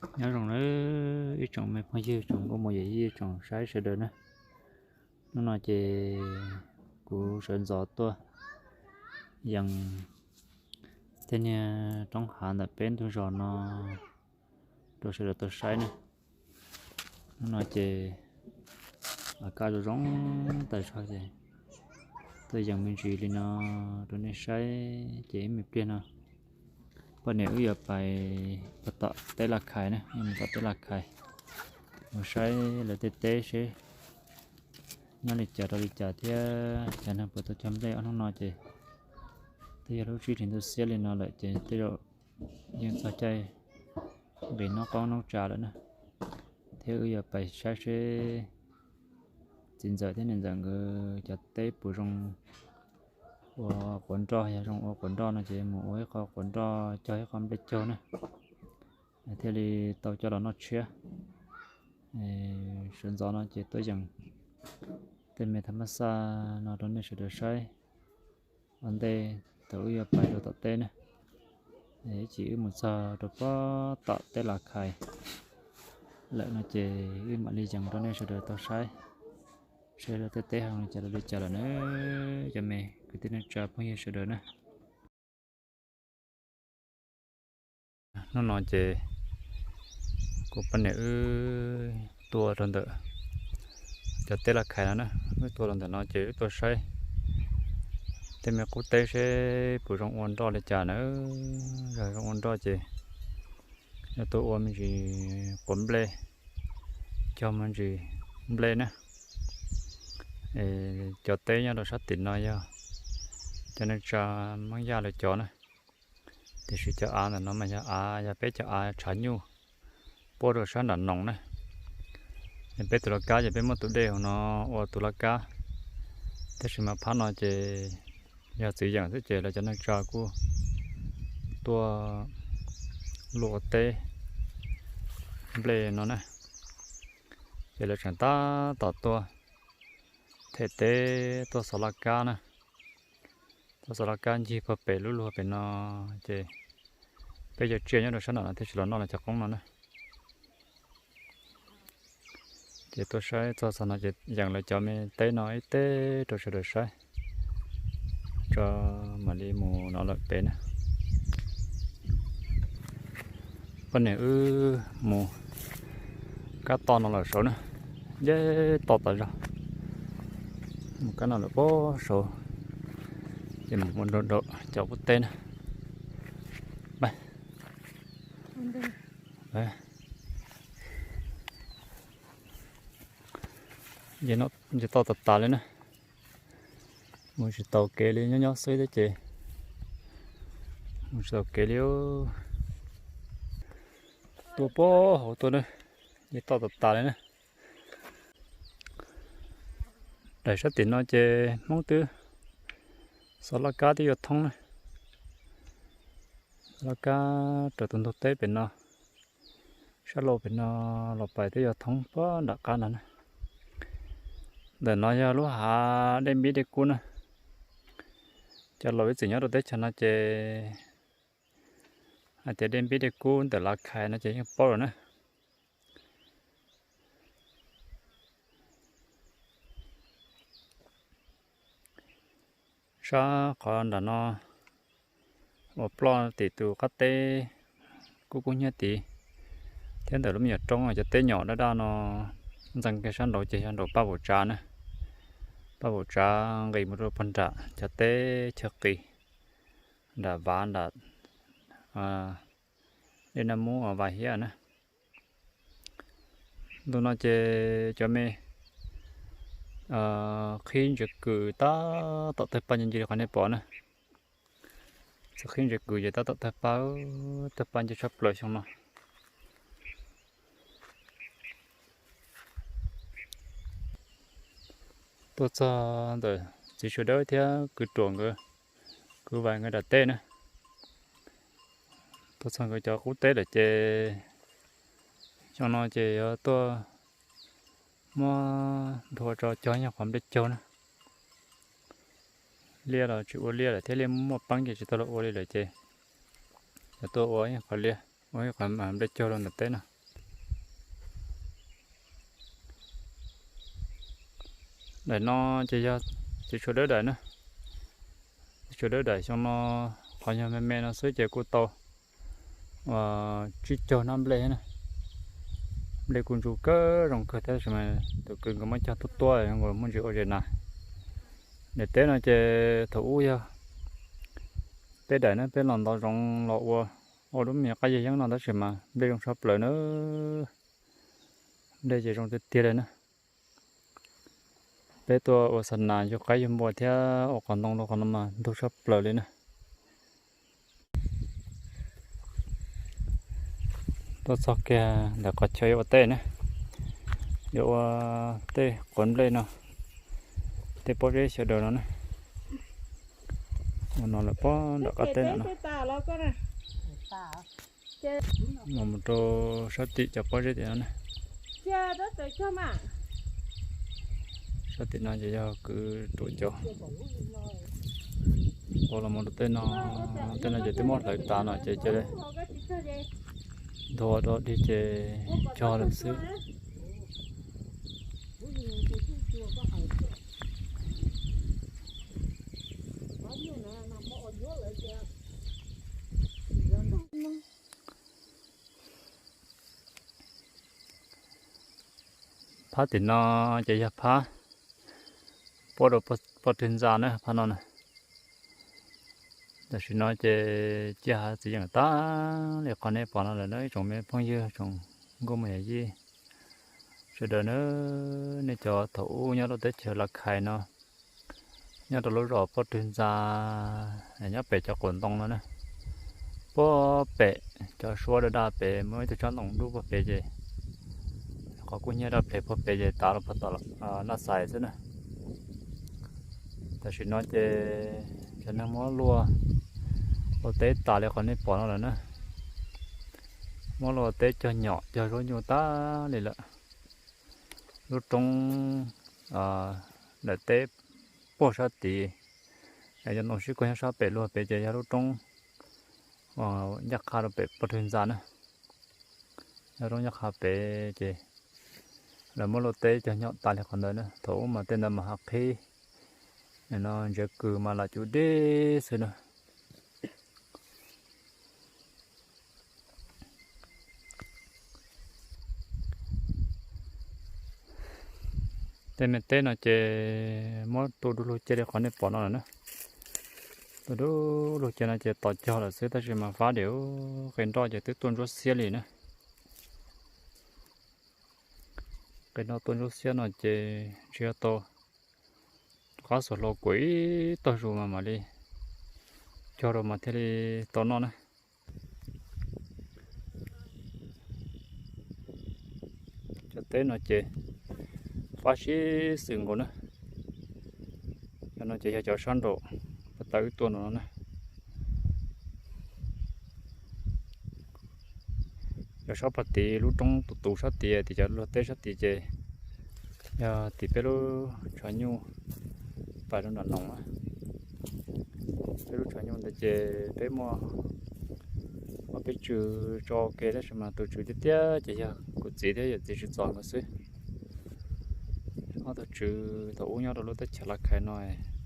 Nyob zoo nawb ib tsoom me phooj ywg, tsoom nkauj muam yawm yij, tsoom saib sawv daws na. Hnub no ces kuv sawv ntxov tuaj yees tej niag roob hav ntawm peb ntug zos no rau sawv daws tau saib na. Hnub no ces a kaj zoo zoo tas zog ces tuaj yees me ntsis li no rau nej saib. Ces ib me pliag no poj niam wb yuav pais tom teb Laj Khais na, yuav mus tom teb Laj Khais mus saib lawv tej teb seb nyob li cas rau li cas thiab cas neeg puas tau cog nplej ob hnub no ces twb yog lub tsib hlis ntuj xiab li no lawm ces tej zaum yeej txog caij nqis noob qoob noob tsav lawm na. Thiab wb yuav pais saib seb txiv ntxawm thiab niam ntxawm nkawd cov teb puas zoo ua quav nroj, yog zoo ua quav nroj no ces mus ua ib qho quav nroj cog ib qho nplej caug na, thiaj li tau coj los noj tshiab. Sawv ntxov no ces tuaj yees tej me tham mab xaj no rau nej sawv daws saib ua ntej thaum wb yuav pais rau tom teb na. Ib chim wb mus txog rau pob tom teb Laj Khais lawm no ces wb mam li yees rau nej sawv daws tau saib seb lawv tej teb ho zoo li cas rau li cas lawm na, cov me kwv tij neej tsa phooj ywg sawv daws na. Hnub no ces kuv poj niam wb tuaj rau ntawm cov teb Laj Khais no na, wb tuaj rau ntawm no ces wb tuaj saib tej me qub teb seb puas zoo ua nroj li cas na. Yog zoo ua nroj ces yog tuaj ua me ntsis quav nplej, cog me ntsis nplej na. Cov teb nyob rau sab tim no yog cov neej tsa Hmoob Yaj lawv cov na, tiam sis cov av ntawm no mas yog av, yog peb cov av tshav nyuj puab rau sab nram Noos na. Peb tus laj kab ces peb muab tus dej hauv no ua tus laj kab, tab sis mas phab no ces yog txiv yeem xwb ces lawv cov neej tsa kuj tuaj luaj ua teb nplej no na. Ces lawv tseem tab tom tuaj them teb tuaj xov laj kab na. Tuaj xov laj kab ncig puag pem lub luag pem no, ces peb cov tsiaj nyob rau sab nram no thiaj tsis los noj lawv cov qoob no na. Ces tuaj saib txog xov no ces yees lawv cov me teb no ib teb rau sawv daws saib, tso mam li mus no lawm pem na. Poj niam wb mus kab toj no lawm saud na, nce toj tas zog, mus kab no lawm pob saud, ces mus mus nraum nraum cov qub teb na. Nce toj tas tas li na, mus tsis taus kev li, nyob nyob xwb thiab ces mus tsis taus kev li. Tuaj pob hauv tuaj na, nce toj tas tas li na. Daim sab tim no ces Hmoob twb xov laj kab twb yuav thoob na. Xov laj kab raws tus ntug teb pem no, sab laug pem no los pais twb yuav thoob pob nram qab no na. Ntawm no yog lub hav dej npib dej kub na. Cov laus ib txwm nyob rau teb chaws no ces hais tias dej npib dej kub ntawm Lav Khais no ces yeej paub lawm na. Sab qhov nram no uas ploj tim tus qab teb kub kub hnyiab tid, thiab ntawm lub me nyuam roob cov teb nyom daj daj no ntxeev kiag sab nraud ces yog nraum Paj Vaum Tsav na. Paj Vaum Tsav nqis mus rau puag nram cov teb chaw qis nram Vav nram Dej Naj Mub Vas Hiab na. Ntu no ces cov me qhib ntsia kws tab tom tawg paj ncig li qhov nej pom na. Txawm qhib ntsia kws ces tab tom tawg paj, tawg paj ncig tshaj plaws xyoo no. Tuaj txog ntawm txiv Suav Dawb thiab kwv Ruam nkawd, kwv Vais nkawd daim teb na. Tuaj txog nkawd cov qub teb lawm ces xyoo no ces yuav tuaj muab nthua tso cog ib qhov nplej caug na. Liaj los tsis ua liaj lawm thiab, liaj muaj peeb ces tsis tau los ua li lawm ces yuav tuaj ua ib qhov liaj, ua ib qhov nplej caug rau ntawm teb no. Daim no ces yog txiv tshuav dawb daim na. Txiv tshuav dawb daim xyoo no, qhov nyuag me me no xwb ces kuj tau tsib caug hnab nplej na. Nplej kuj ntsuj kawg zoo kawg thiab, tab sis mas tus kwv nkawd muab cog tuab tuab zoo nkaus muaj ntsis ua zes nas. Daim teb no ces thaum ub yog teb daim na, peb los ntov zoov los ua, ua lub me nyuam qab yag yeeb no tab sis mas nplej zoo tshaj plaws na. Nplej ces zoo tiag tiag li na. Peb tuaj ua xa nas yug qaib yug npua thiab ua qos ntoo rau qhov no mas ntug tshaj plaws li na. Tuaj txog kiag ntawm qhov chaw yuav ua teb na, yuav ua tej quav nplej no, tej pob zeb sawv daws no na. Ua no lawm pob nram qab teb no na. Los mus rau sab tim cov pob zeb tim no na. Sab tim no ces yog kwv ruam cov. Ua los mus rau tej no, tej no ces twb muab hlawv tas no ces cia li nthua rau dig ces cog lawm xwb. Phab tim no ces yog phab puab rau poj rwg ntxa na, phab no na. Tam sim no ces ciaj hav txiv yeem tag li qhov nej pom no lawm na ib tsoom me phooj ywg tsoom nkauj muam yawm yij sawv daws na. Nej cov thaum ub nyob rau teb chaws Lav Khais no, nyob rau lub zos poj rwg ntxa, nyob pem cov quav ntoo no na, puag pem cov suab daj daj pem muaj ib tug tsob ntoo dub puag pem ces qhov kub hnyiab daj pem puag pem ces tav rau puag tom Naj Xais xwb na. Tam sim no ces cov neeg muab luaj ua teb tas li qhov nej pom no lawm na. Muab luaj ua teb cog nyom cog zaub nyuj tag li lawm. Lub roob daim teb puag sab tid, cov ntoo sib kuag nyob sab pem luag pem ces yog lub roob ncaj qha rau pem poj rwg ntxa na. Yog roob ncaj qha pem ces lawv muab luaj teb cog nyom tas li qhov ntawd na. Thaum ub mas tej ntawd mas hav qhib, no ntsiav kws mas lam cuv deb xwb na. Tej me teb no ces muab tu du lug cia li qhov nej pom no lawm na. Tu du lug cia no ces tos cog lawm xwb tab sis mas fab diam, qe nroj ces twb tuaj ntsuab xiab li na. Qe nroj tuaj ntsuab xiab no ces tsis yog tau rov qab xuas hlo kuam ib tog zus mas mam li cog rau mas thiaj li tau noj na. Cov teb no ces fab sib xws nkaus na. Cov no ces yog cov sab nraum pas tawv wb tuaj no na. Cov sab pas tid lub roob tus tus sab tid, tim cov luag teb sab tid ces yog tim peb lub tshav nyuj pais rau nram noog na. Peb lub tshav nyuj ntawd ces peb muaj ob peb tswv tso ke tab sis mas tus tswv tiag tiag ces yog kuv txiv thiab yawm txiv tswv txom nkawd xwb. Ob tug tswv thaum ub nyob rau lub teb chaws Lav Khais no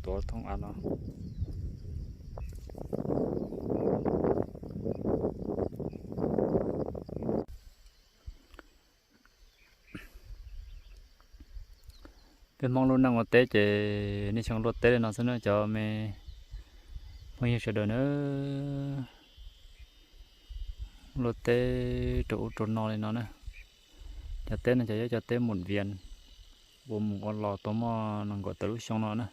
tuav thooj av no. Peb Hmoob lub neej ua teb ces nej xyoo luaj teb li no xwb na cov me phooj ywg sawv daws na. Luaj teb rau ub rau no li no na. Cov teb no ces yog cov teb mus vias, ua mus ua los tau muaj nees nkaum tawm lub xyoo no na.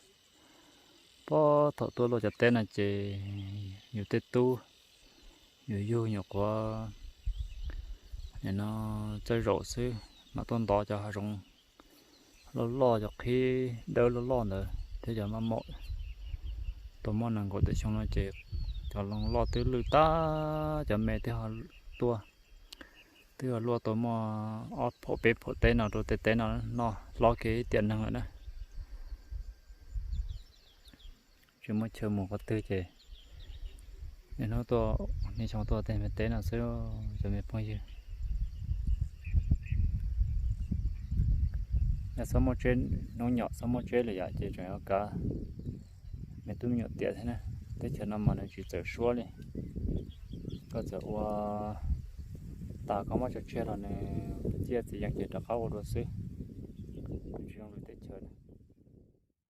Puag thaum tuaj luaj cov teb no ces yus tej tub, yus yug nyuam qhuav no txawj zaum xwb mam tuaj ntov cov hav zoov loj loj, cov qhib dawb loj loj ntawd thiab cov maj maum. Tau muaj nees nkaum tawm xyoo no ces cov loj twb lwj tag, cov me twb ho tuaj, twb ho luaj tau muaj ob phaum peb phaum teb no rau tej teb no noj hlob kiag ib tiam neeg lawm na. Tsis muaj chaw mus qhov twg ces niaj hnub tuaj, niaj xyoo tuaj tej me teb no xwb cov me phooj ywg. Yog txhob muaj tsheb, hnub nyoog txhob muaj tsheb lawm yom, ces tseem yuav kav me tub me nyuam tiam thiab na. Teb chaws no mas nws tsis txawm suab li. Koj txawm ua tas koj muab tso tseg los nws ciaj txiv yees ces rov qab ua dua xwb. Nws tsis zoo li teb chaws.